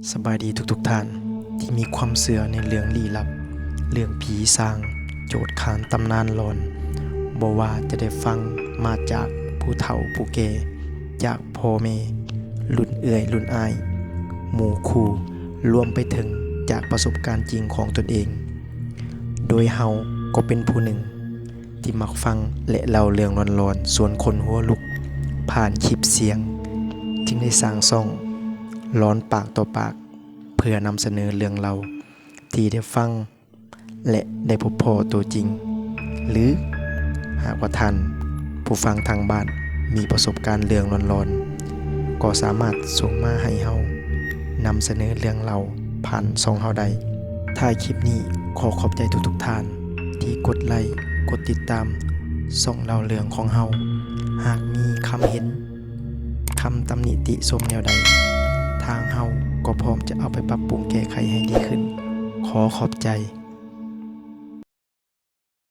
ສະບາຍດີທຸກໆທ່ານ ທີ່ມີຄວາມເຊື່ອໃນເລື່ອງລີ້ລັບ, ເລື່ອງຜີສາງ, ໂຈດຄານ, ຕຳນານຫຼອນ, ບໍ່ວ່າຈະໄດ້ຟັງມາຈາກຜູ້ເຖົ້າຜູ້ແກ່, ຈາກພໍ່ແມ່, ລຸ້ນເອື້ອຍລຸ້ນອ້າຍ, ໝູ່ຄູ່, ລວມໄປເຖິງຈາກປະສົບການຈິງຂອງຕົນເອງ. ໂດຍເຮົາກໍເປັນຜູ້ໜຶ່ງ ທີ່ມັກຟັງ ແລະ ເລົ່າເລື່ອງຫຼອນໆ ຊວນຄົນຫົວລຸກ ຜ່ານຄລິບສຽງ, ຈຶ່ງໄດ້ສ້າງຊ່ອງຫຼອນປາກຕໍ່ປາກ ເພື່ອນຳສະເໜີເລື່ອງເລົ່າທີ່ໄດ້ຟັງ ແລະ ໄດ້ພົບພໍ້ຕົວຈິງ. ຫຼື ຫາກວ່າທ່ານຜູ້ຟັງທາງບ້ານມີປະສົບການເລື່ອງຫຼອນໆ ກໍສາມາດສົ່ງມາໃຫ້ເຮົານຳສະເໜີເລື່ອງເລົ່າຜ່ານຊ່ອງເຮົາໄດ້. ທ້າຍຄລິບນີ້ ຂໍຂອບໃຈທຸກໆທ່ານ ທີ່ກົດໄລ້ ກົດຕິດຕາມຊ່ອງເລົ່າເລື່ອງຂອງເຮົາ. ຫາກມີຄຳເຫັນ, ຄຳຕຳໜິຕິຊົມແນວໃດ, ທາງເຮົາກໍພ້ອມຈະເອົາໄປປັບປຸງແກ້ໄຂໃຫ້ດີຂຶ້ນ. ຂໍຂອບໃຈ.